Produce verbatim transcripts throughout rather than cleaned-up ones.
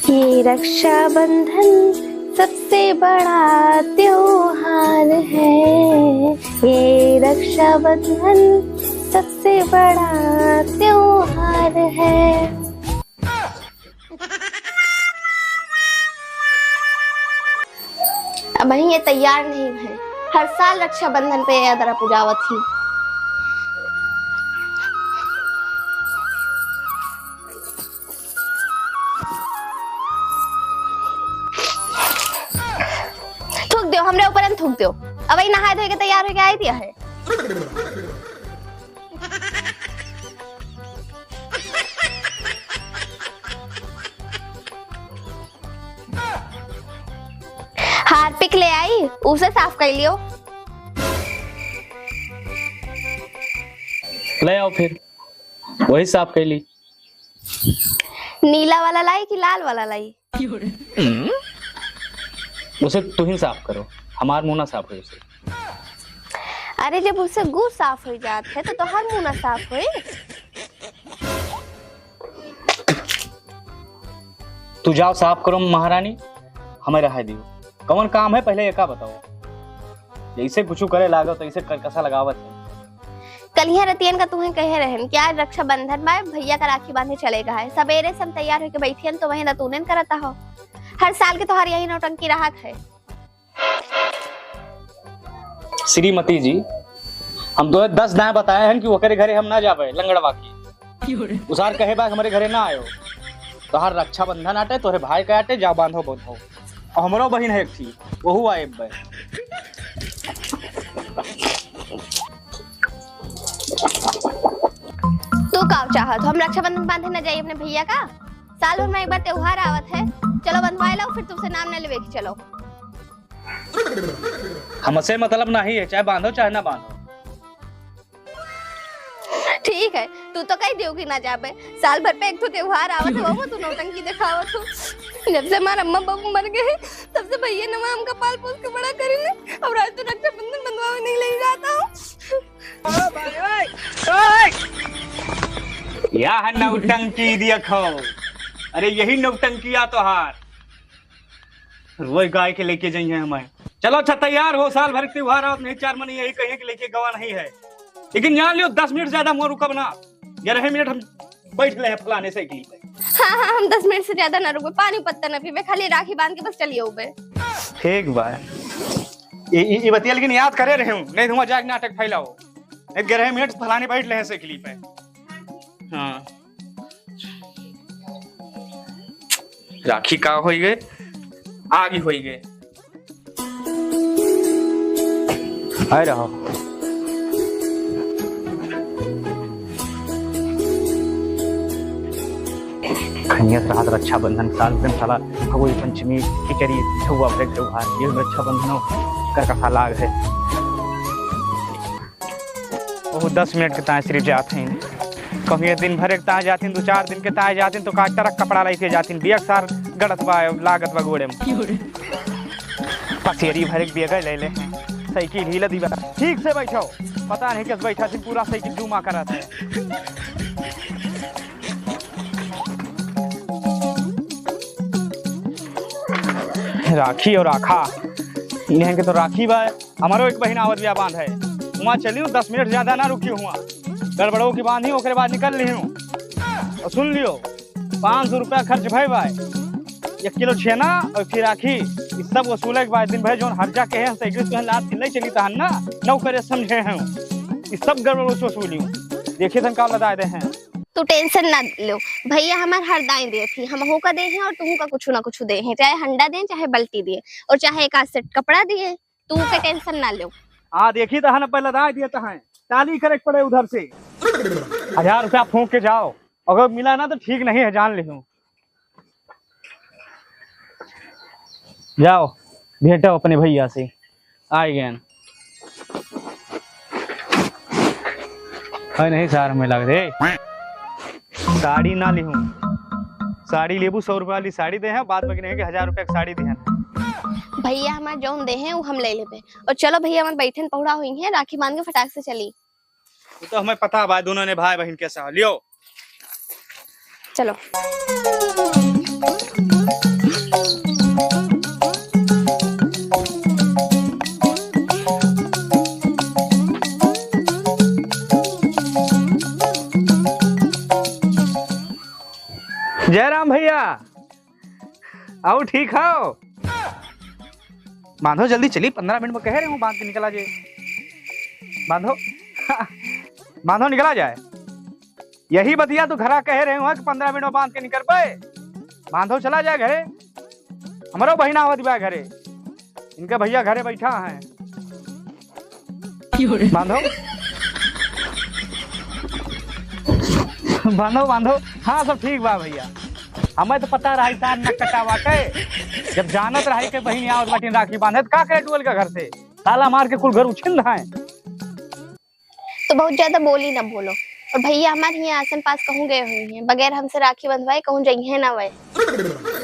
ये रक्षाबंधन सबसे बड़ा त्योहार है, ये रक्षाबंधन सबसे बड़ा त्योहार है। अबहीं ये तैयार नहीं भए, हर साल रक्षाबंधन पे ये अदरा पुजावत ही। थूक दियो, हमरे ऊपर न थूक दियो। अबहीं नहाए धोए के तैयार होइके आइ दिया है। हारपिक ले आई, उसे साफ कइ लियो। ले आओ फिर, वही साफ कइ ली। नीला वाला लाई कि लाल वाला लाई? उसे तुहीं साफ करो, हमार मुँह ना साफ होइ उसे। अरे, जब उसे गू साफ होइ जात है, तो तोहार मुँह ना साफ होइ? तू जाओ साफ करो महारानी, हमें रहाई दियो। कौन काम है पहले एका बताओ, जैसे कुछ करे लागो तैसे करकसा लगावत है। कलिया रतियन का तुहें कहे रहन कि आज रक्षाबंधन बा, भैया का राखी बांधे चले गा है। सबेरे से हम तैयार होके बैठियन तो वहीं रतूनेन करता हो। हर साल के तोहार यही नौटंकी रहत है। श्रीमती जी, हम तोहे दस दाएं बताए हैं कि ओकरे घरे हम ना जाबे, लंगड़वा की। उसार कहे बा हमरे घरे ना आयो। तोहार रक्षाबंधन आटे, तोहरे भाई का आटे, जाओ बांधो, बांधो। और हमरो बहिन है एक थी, वहू आए बे। तू का चाहत हो, हम रक्षाबंधन बांधे ना जाई अपने भैया का? साल भर में एक बार त्योहार आवत है, चलो बंधवाए लो, फिर तुमसे नाम न लेवे के चलो। हमसे मतलब नहीं है, चाहे बांधो चाहे ना बांधो। ठीक है, तू तो कह दियो कि ना जाबे। साल भर पे एक ठो त्योहार आवत है, वो तू नौटंकी दिखावत हो। जब से हमार अम्मा बाबू मर गए, तब से भैया नमा हमका पाल पोस के बड़ा करी ने। अब आज तो रक्षाबंधन बंधवावे नहीं ले जाता हो। या है नौटंकी देखो। अरे यही नौटंकिया तोहार। रोए गाय के लेके जाइए हमें। चलो अच्छा तैयार हो, साल भर के त्योहार आवत नहीं, चार महीने यही कहिए कि लेके गवा नहीं है, लेकिन जान लियो दस मिनट ज्यादा मुँह रुकब ना, ग्यारह मिनट हम बैठ ले हैं फलाने साइकिल पे। हाँ, हाँ, हम दस मिनट से ज्यादा ना रुकबे, पानी पत्ता ना पीबे, खाली राखी बांध के बस चलिए उबे। ठीक बा, ये, ये, ये बतिया लेकिन याद करे रहे हूँ, नहीं तो वहाँ जाके नाटक फैलाओ, नहीं ग्यारह मिनट फलाने बैठ ले हैं साइकिल पे। हाँ। राखी का होई गए, आग ही होई गए। आए रहो। खनियस रहत रक्षाबंधन, साल दिन साला फगुई पंचमी, खिचड़ी, झुआ भरे त्योहार, ये रक्षाबंधनो कर कथा लाग है। ओहू दस मिनट के ताए सिर्फ जात हैं। कभी दिन भर एक ताए जातिन, दो चार दिन के ताए जातिन, तो काट तरह कपड़ा लेके जातिन, बियक सार गड़त बा, लागत बा गोड़े में। पसेरी भर एक बियक ले ले हैं। साइकिल हिला दी बा। ठीक से बैठो। पता नहीं किस बैठा थी, पूरा साइकिल जूमा करत है। राखी और आखा, इन्हें के तो राखी बा। हमारो एक बहिन आवत बिया बांधे, हुआं चलियो, दस मिनट ज्यादा ना रुकी हुआं, गड़बड़ो की बांधी, ओकरे बाद निकल लिहूं। और सुन लियो, पाँच सौ रुपया खर्च भय बा, एक किलो छेना और फिर राखी, ई सब वसूले के बाद दिन भर जौन हर जा कहे हम साइकिल से लाद के ले चली तहन ना, नौकरे समझे हैं, ई सब गड़बड़ वसूल लियो। देखिए हम का लदाए दे हैं। तू टेंशन ना लो, भैया हमार हर दाई देत ही, हम होका दे हैं और तुहू का कुछ ना कुछ दे हैं, चाहे हंडा दे, चाहे बल्टी दे, और चाहे एक आध सेट कपड़ा दे। तू के टेंशन ना लो। हाँ, देखी तो है ना, पहले दाई दिए तो हैं, टाली करे के पड़े उधर से। हजार रुपया फूंक के जाओ, अगर मिला ना तो ठीक नहीं है, जान लिहूं। जाओ, भेटो अपने भैया से, आए गए। अरे नहीं सार, हमें लग रहे साड़ी ना लिहूं। साड़ी लेबू, सौ रुपया वाली साड़ी दे हैं, बाद में नहीं कि हजार रुपया की साड़ी दे हैं। भैया हमार जौन दे हैं, वो हम ले लेबे। और चलो भैया, हमार बैठन पहुड़ा हुई हैं, राखी बांध के फटाक से चली। वो तो हमें पता बा, दोनों ने भाई बहन कैसा हो। लियो। चलो। जय राम भैया, आओ, ठीक हो? बांधो जल्दी, चली, पन्द्रह मिनट में कहे रहे हूँ बांध के निकला जाए। बांधो, बांधो निकला जाए। यही बतिया तू घरा कहे रहे हूँ कि पन्द्रह मिनट में बांध के निकल पाए। बांधो चला जाए घरे, हमरो बहिना आवत बा घरे, इनके भैया घरे बैठा है। बांधो। बांधो, बांधो। हाँ, सब ठीक बा भैया। हमें तो पता रहा सार नकटा बाटे। जब जानत रहा कि बहिन आवत बाटिन राखी बांधे, तो का करे डुअल के घर से? ताला मार के कुल घर उछिन है। तो बहुत ज्यादा बोली ना बोलो। और भैया हमारे यहाँ आसन पास कहूँ गए हुए हैं, बगैर हमसे राखी बंधवाए कहूँ जइहे ना वए।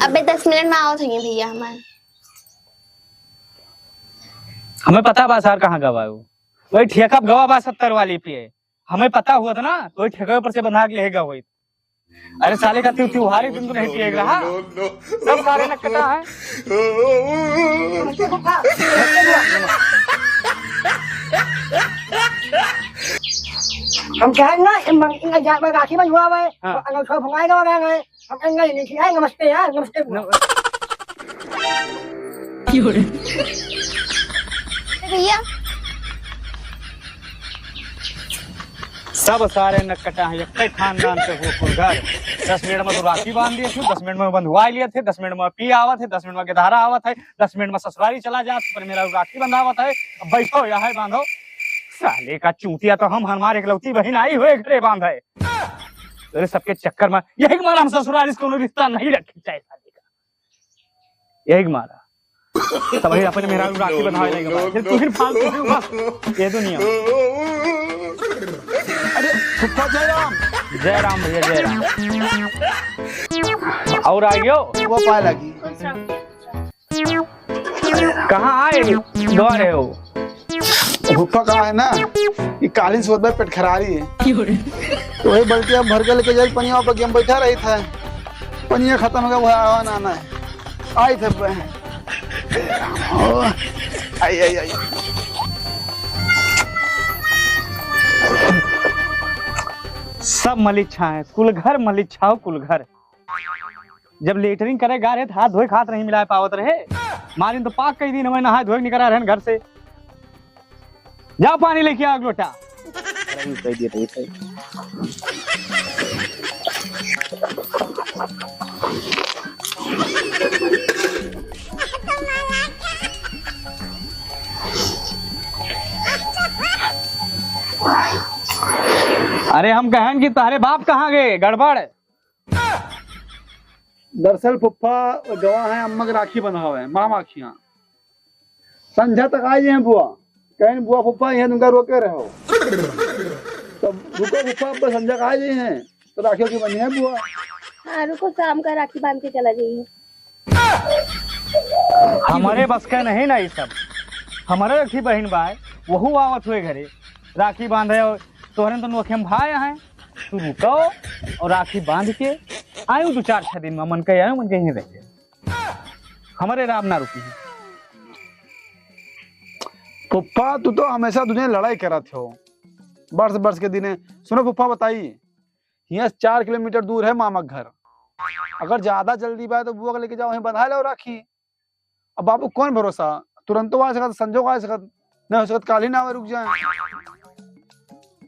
अबे दस मिनट में आवत हुई भैया हमारे। हमें पता बा सार कहाँ गवा है वो। वही ठेका पे गवा बा सत्तर वाली पे। हमें पता हुआ था ना, तो वही ठेका पर से बंधा के लेगा वही। अरे साले का त्यू-, त्योहारी दिन तो नहीं पिएगा, हाँ? सब सारे नकटा है। हम कहेंगे ना, हम, इनका जा-, राखी बंधवा है, हाँ। और अंगूठा भंगाए ना हो रहा है। हम कहेंगे, नहीं, ठीक है, नमस्ते यार, नमस्ते। न- भैया। सब सारे नकटा है, एक ही खानदान से हो कुल घर। दस मिनट में तो राखी बांध दिए थे, दस मिनट में बंधुआ लिए थे, दस मिनट में पी आवत है, दस मिनट में गेदहरा आवत है, दस मिनट में ससुरारी चला जात, पर मेरा राखी बंधावत है। अब बैठो, यह है बांधो। साले का चूतिया तो हम, हमारे इकलौती बहिन आई हुए घरे बांध है। अरे सबके चक्कर में यही के मारा हम ससुरारी से कोनो रिश्ता नहीं रखे चाहे साले का। यही के मारा। तब ही अपने मेहरारू राखी बंधावे नहीं के बाद। फिर तू फिर फालतू क्यों बस? ये दुनिया। अरे फुफ्फा जय राम। जय राम भैया, जय राम। और आ गयो? वो पाए लगी। कहाँ आए गवा रहे हो? फुफ्फा कहा है ना कि कालीन सोच में पेट खरारी है। तो वही बल्टिया भर के लेके जाए पनिया पर, हम बैठा रही था, पनिया खत्म हो गया, वह आवा ना, ना है। आई थे पे। ओ, आई, आई, आई। सब मलिच्छा है, कुल घर मलिच्छा हो, कुल घर। जब लेटरिन करे गा रहे, तो हाथ धोए के हाथ नहीं मिलाए पावत रहे। मारिन तो पाक कई दिन हमें नहाए धोए के निकरा रहन घर से। जा पानी लेके आ एक लोटा। अरे, कह दिया था, ये कह। अरे, हम कहन कि तहरे बाप कहाँ गए? गड़बड़। दरअसल फुफ्फा गवा है, अम्मा के राखी बंधावे है, मामा के यहाँ। संझा तक आ जाए बुआ, कहीं बुआ फुफ्फा यहाँ तुमका रोके रहो। तो रुको फुफ्फा, अब संझा तक आ जाए हैं, तो राखी की बनी है बुआ। हाँ, रुको, शाम का राखी बांध के चला जाइए। हमारे बस का नहीं ना ये सब। हमारे एक ही बहिन बाय, वहू आवत हुए घरे, राखी बांधे और तोहरे तो नोखे में भाई हैं। तू रुको और राखी बांध के आयु दो चार छह दिन में, मन के आयु, मन के यहीं रह जाए। हमारे राम ना रुकी है। फुफ्फा, तू तो हमेशा दुनिया लड़ाई करत हो, बरस बरस के दिने। सुनो फुफ्फा, बताई, यहाँ से चार किलोमीटर दूर है मामा के घर। अगर ज्यादा जल्दी बाय तो बुआ के लेके जाओ, वहीं बंधा लो राखी। अब बाबू कौन भरोसा, तुरंतो आ सकत, संजो आ सकत, नहीं हो सकत काल ही ना आवे, रुक जाए।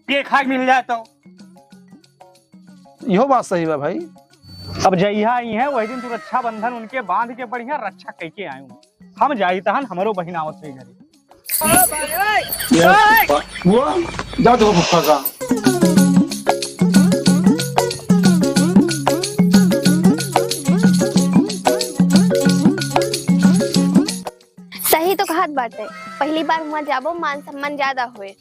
ये खाए मिल जाए तो। इहो बात सही बा भाई। अब जइहा आई है वही दिन तू रक्षाबंधन उनके बांध के बढ़िया रक्षा कइके आयु। हम जाई तहन हमरो बहिन आवत हुई घरे। ये पप्पा, बुआ, जा तो पप्पा का। सही तो कहत बाटे, पहली बार हुआ जाबो, मान सम्मान ज्यादा होए।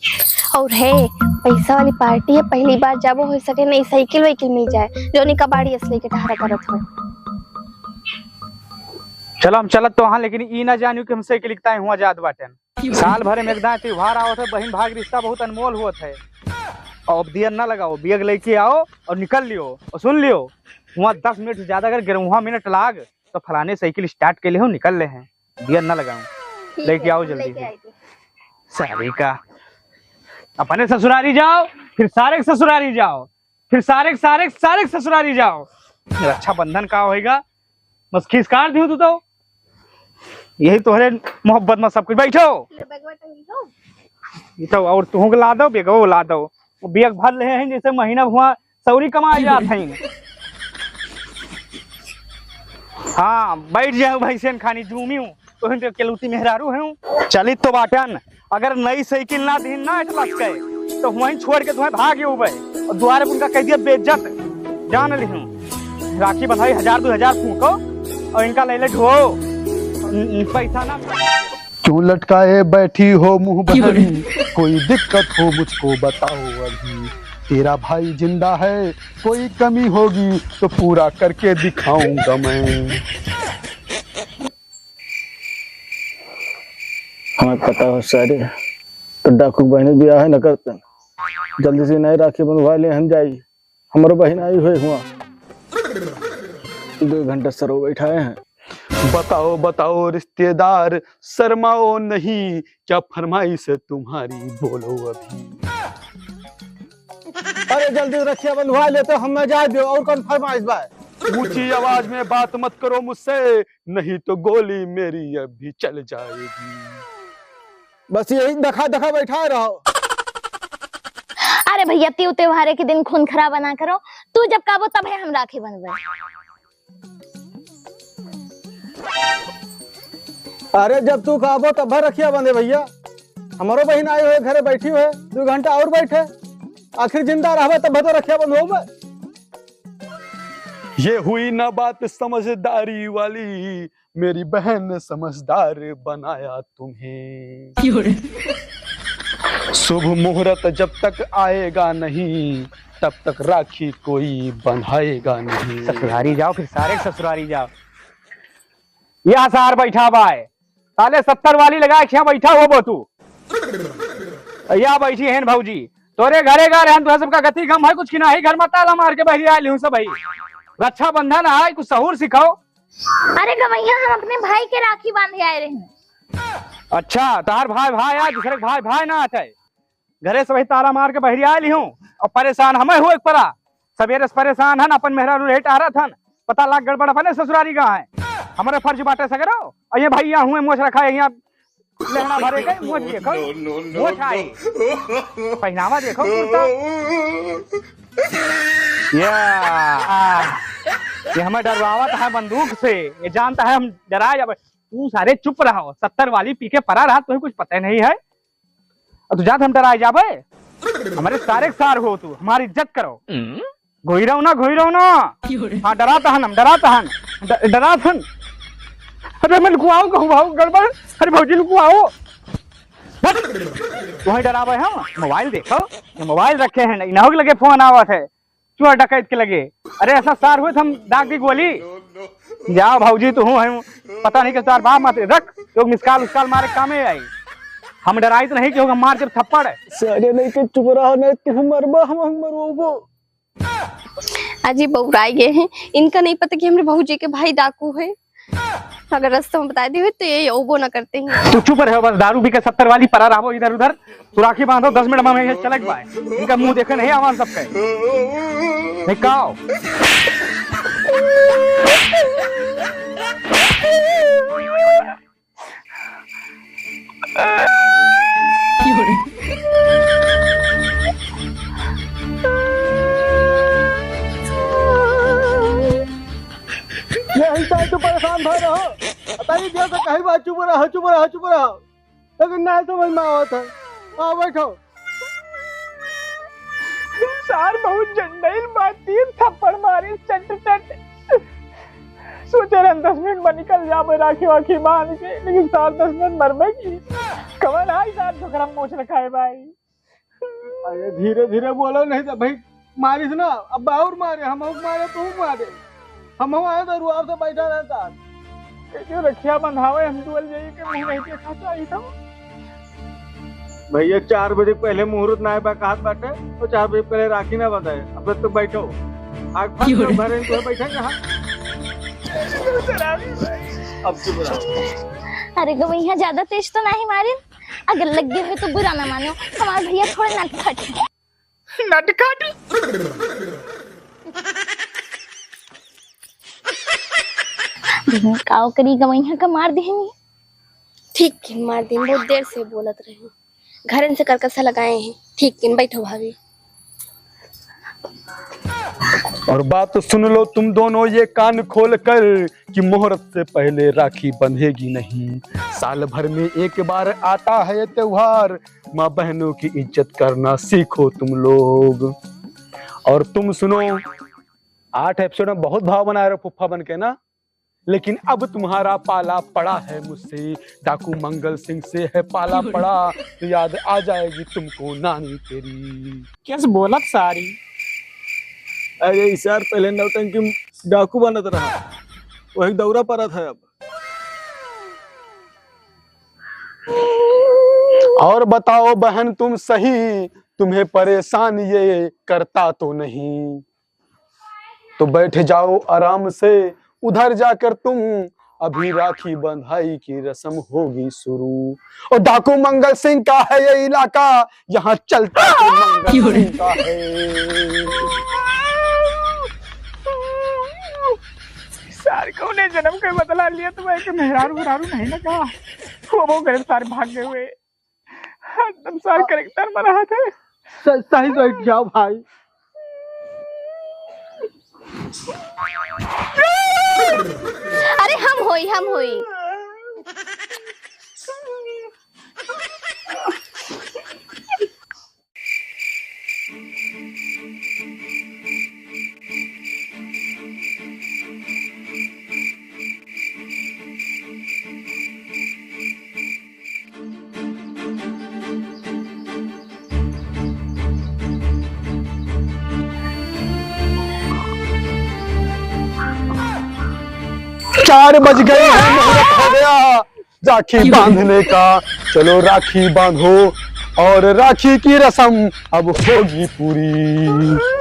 और है, पैसा वाली पार्टी है, पहली बार जाबो, हो सके नहीं साइकिल वाइकिल मिल जाए, जो नहीं कबाड़ी असली के टहरा करत हो। चलो हम चलत तो हाँ, लेकिन ई ना जानियो कि हम साइकिल इकताए हुआ जात बाटेन। साल भर में एक दाए त्योहार आवत है, बहिन भाई के रिश्ता बहुत अनमोल होत है। और अब दियर ना लगाओ, बियग लेके आओ और निकल लियो। और सुन लियो, हुआँ दस मिनट से ज्यादा अगर ग्यारह मिनट लाग, तो फलाने साइकिल start के ले हो, निकल ले हैं, दिया न लगाऊं। ठीक लेके है, आओ हम जल्दी लेके से। आएंगे। सारे का, अपने ससुरारी जाओ, फिर सारे के ससुरारी जाओ, फिर सारे के, सारे के, सारे के ससुरारी जाओ। रक्षाबंधन का होएगा? बस खीस काट दियो तू तो। यही तोहरे मोहब्बत में सब कुछ। बैठो। ये बैगवा टंगी हो? ये तो और तुहूँ के ला दो, बेगवो ला दो। वो बैग भर ले हैं जैसे महीना भुआ सौरी कमाए जात हैं। हाँ, बैठ जाओ भाई सेन खानी जूमी हूँ। तोहन के केलूती मेहरारू हूँ। चलित तो बाटन, अगर नई साइकिल ना दीन ना एटलस के, तो वहीं छोड़ के तुम्हें भाग जाऊबे और दुआरे उनका कह दिया बेइज्जत। जान लिहूँ, राखी बंधाई हजार दो हजार फूको और इनका ले ले ढो। न-, न-, पैसा ना। क्यों लटकाए बैठी हो मुंह बहन, कोई दिक्कत हो मुझको बताओ अभी। तेरा भाई जिंदा है, कोई कमी होगी तो पूरा करके दिखाऊंगा मैं। हमें पता हो सारे, तो डाकू के बहने बियाह न करतन। जल्दी से नए राखी बंधवा ले, हम जाई। हमरो बहन आई हुए हुआ, दो घंटा सरो बैठाए हैं। बताओ बताओ रिश्तेदार, शर्माओ नहीं, क्या फरमाइश है तुम्हारी, बोलो अभी। अरे जल्दी रखिया बंधवा ले तो हमें जाए दो, और कौन फरमाइश बा? ऊंची आवाज में बात मत करो मुझसे, नहीं तो गोली मेरी अभी चल जाएगी। बस यही दखा दखा बैठा रहो। अरे भैया, त्यू त्योहारे के दिन खून खराबा ना करो। तू जब कहबो तबे हम राखी बंधबे। अरे जब तू कहबो तब रखिया बंधे भैया। हमरो बहिन आई हुए घरे बैठी हुए, दो घंटा और बैठे, आखिर जिंदा रहबे तब तो रखिया बंधोबे। ये हुई ना बात समझदारी वाली, मेरी बहन ने समझदार बनाया तुम्हें। क्यों रे? शुभ मुहूर्त जब तक आएगा नहीं, तब तक राखी कोई बंधाएगा नहीं। ससुरारी जाओ, फिर सारे ससुरारी जाओ। या सार बैठा बाय, साले सत्तर वाली लगा के यहाँ बैठा हो बो तू। या बैठी हैं भौजी, तोरे घरे गा रहन, तोहे सबका गति गम है कुछ कि नाही? घर में ताला मार के बहरी आयल हूँ सब भाई। रक्षाबंधन आए, कुछ सहूर सिखाओ। अरे गवैया, हम अपने भाई के राखी बांधे आए रहे हैं। अच्छा, तार भाई भाई आए, दूसरे के भाई भाई ना आते। घरे से वही ताला मार के बहरी आयल हूँ और परेशान हमें हुए परा। सवेरे से परेशान हन, अपन मेहरारू रहे टहरत हन, पता लाग गड़बड़ अपने ससुरारी गा है। हमारे फर्ज बाटे सगरो, और ये भैया हुए मोछ रखा है यहाँ, लहना भरे के मोछ देखो, मोछ आई, पहनावा देखो कुर्ता। या, ये हमें डरवावत है बंदूक से, ये जानता है हम डरा जाबे। तू सारे चुप रहो, सत्तर वाली पी के परा रहा, तुम्हें कुछ पता नहीं है। और तू जात हम डराए जाबे, हमारे सारे के सार हो तू, हमारी इज्जत करो। घुई रहो ना, घुई रहो ना। हाँ, डरात हन हम, डरात हन, ड-, डरात हन। अरे मैं लुकुआओ कहूँ भाऊ गड़बड़। अरे भौजी लुकुआओ। हट। वही डरावे हम, मोबाइल देखो, ये मोबाइल रखे हैं, इन्हों के लगे फोन आवत है। चोर डकैत के लगे। अरे ऐसा सार हुए तो हम दाग दी गोली। जाओ भौजी, तू हूँ, हम पता नहीं कि सार बाप मत रख, लोग मिस कॉल उस कॉल मारे कामे आई। हम डराई तो नहीं कि होगा मार जब थप्पड़। सारे नहीं के चुप रहो, नहीं तू मरबा, हम, हम मरबो। अजी बउराई गए हैं, इनका नहीं पता कि हमरे भौजी के भाई डाकू है। अगर रास्ता में बताई दी हुई तो ये अउबो ना करते हैं। तू चुप रहो बस, दारू पी के सत्तर वाली परा रहो इधर उधर। तू राखी बांधो, दस मिनट में चलक बाय। इनका मुंह देखे नहीं आवाज सबके। नहीं काओ। यही साल तू परेशान भय रहो। बताइए, दिया तो कहीं बात, चुप रहो, चुप रहो, चुप रहो। लेकिन ना समझ में आवत है। आओ, बैठो। सार बहुत जंडैल बा, तीन थप्पड़ मारे, चट, चट। सोचे रहन दस मिनट में निकल जाबे राखी वाखी बांध के, लेकिन सार दस मिनट मरबे की। कवन आई सार जो गरम मोच रखा है भाई। अरे धीरे धीरे बोलो, नहीं तो भाई मारिस ना, अब और मारे, हम मारे, तू मारे, हम आए तो रुआब से बैठा रहता। ये जो रखिया बंधावे, हम दुअल जाई के मुंह नहीं देखा चाहिए था। भैया, चार बजे पहले मुहूर्त ना आए बा, कहत बाटे, तो चार बजे पहले राखी ना बंधाए। अब तक बैठो। आग फाड़ के भरे तो बैठे कहाँ? अब चुप रहा। अरे गवैया, ज्यादा तेज तो नाही मारिन, अगर लग गए हो तो बुरा ना मानो, हमार भैया थोड़े नटखट हैं। नटखट? काव करी, गवैया का मार देहनी। ठीक किन मार दिन, बहुत देर से बोलत रहे। घरन से करकसा लगाए हैं। ठीक किन, बैठो भाभी। और बात सुन लो तुम दोनों ये कान खोल कर कि मुहूर्त से पहले राखी बंधेगी नहीं। साल भर में एक बार आता है ये त्योहार, माँ बहनों की इज्जत करना सीखो तुम लोग। और तुम सुनो, आठ एपिसोड में बहुत भाव बनाए रहे फुफ्फा बन के ना, लेकिन अब तुम्हारा पाला पड़ा है मुझसे, डाकू मंगल सिंह से है पाला पड़ा, तो याद आ जाएगी तुमको नानी तेरी। कैसे बोलत सारी? अरे, इस यार पहले नौटंकी डाकू बनत रहा, वही दौरा परत है अब। और बताओ बहन तुम सही, तुम्हें परेशान ये करता तो नहीं? तो बैठ जाओ आराम से, उधर जाकर तुम, अभी राखी बंधाई की रस्म होगी शुरू। और डाकू मंगल सिंह का है ये इलाका, यहाँ चलता तो मंगल सिंह का है। सार कौने जन्म के बदला लिया तो मैं के मेहरारू मेहरारू नहीं ना कहा। वो वो गलत सारे भाग गए हुए। एकदम सार कैरेक्टर में रहा थे। स-, सही बैठ जाओ भाई। अरे हम होई, हम होई। चार बज गए हैं, मुहूर्त हो गया राखी बांधने का। चलो राखी बांधो और राखी की रस्म अब होगी पूरी।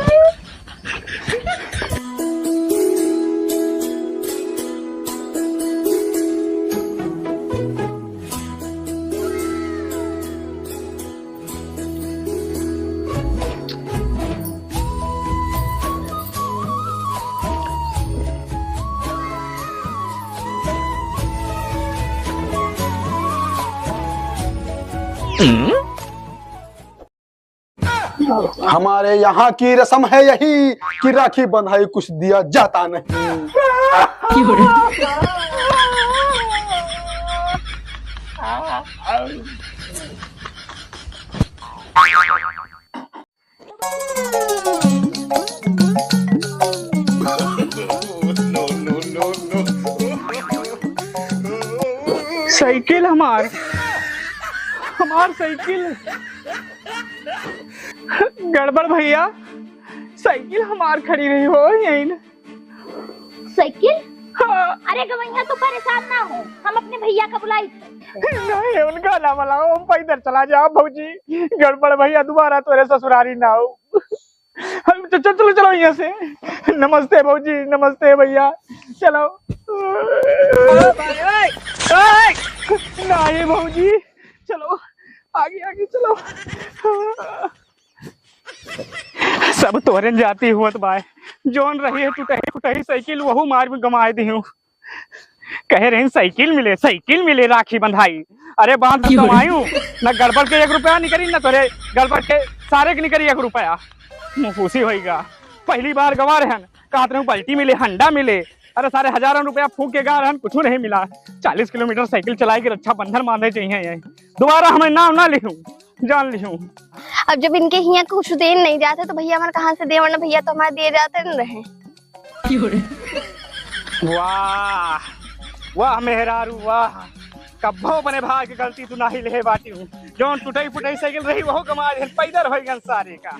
हमारे यहाँ की रस्म है यही कि राखी बंधाई कुछ दिया जाता नहीं। साइकिल हमार, हमार साइकिल। गड़बड़ भैया, साइकिल हमार खड़ी रही हो यहीं। साइकिल? हाँ। अरे गवैया, तू परेशान ना हो, हम अपने भैया का बुलाई। नहीं, उनका ना बुलाओ, हम पैदल चला जाओ भौजी। गड़बड़ भैया, दोबारा तोरे ससुरारी ना हो। हम च-, च-, चलो, चलो यहाँ से। नमस्ते भौजी, नमस्ते भैया, चलो। नहीं भौजी, चलो आगे, आगे चलो। सब तोहरे जाती हुवत बाय, जौन रही है टुटही फुटही साइकिल, वहू मार में गमाए दिहूँ। कहे रही साइकिल मिले, साइकिल मिले, राखी बंधाई। अरे बांध क्यों रे? कमायू, न गड़बड़ के एक रुपया निकली, न तोरे गड़बड़ के सारे के निकली एक रुपया। मुँह फूसी होइगा, पहली बार गवा रहन, कहत रहूँ बल्टी मिले, हंडा मिले। अरे सारे हजारों रुपया फूंक के गा रहन, कुछ नहीं मिला। चालीस किलोमीटर साइकिल चलाई के रक्षाबंधन बांधे चाहिए यही। दोबारा हमें नाम ना लिहूँ, जान लिहूँ। अब जब इनके हियाँ कुछ देन नहीं जाते तो भैया हमारे कहाँ से दे, वरना भैया तो हमारे दिए जाते न रहे। वाह, वाह मेहरारू, वाह। कब्बो अपने भाई के गलती तू नाही लेहे बाटी हूँ। जौन टूटई फुटई साइकिल रही, वहू गमा दिहन, पैदल होइगन सारे का।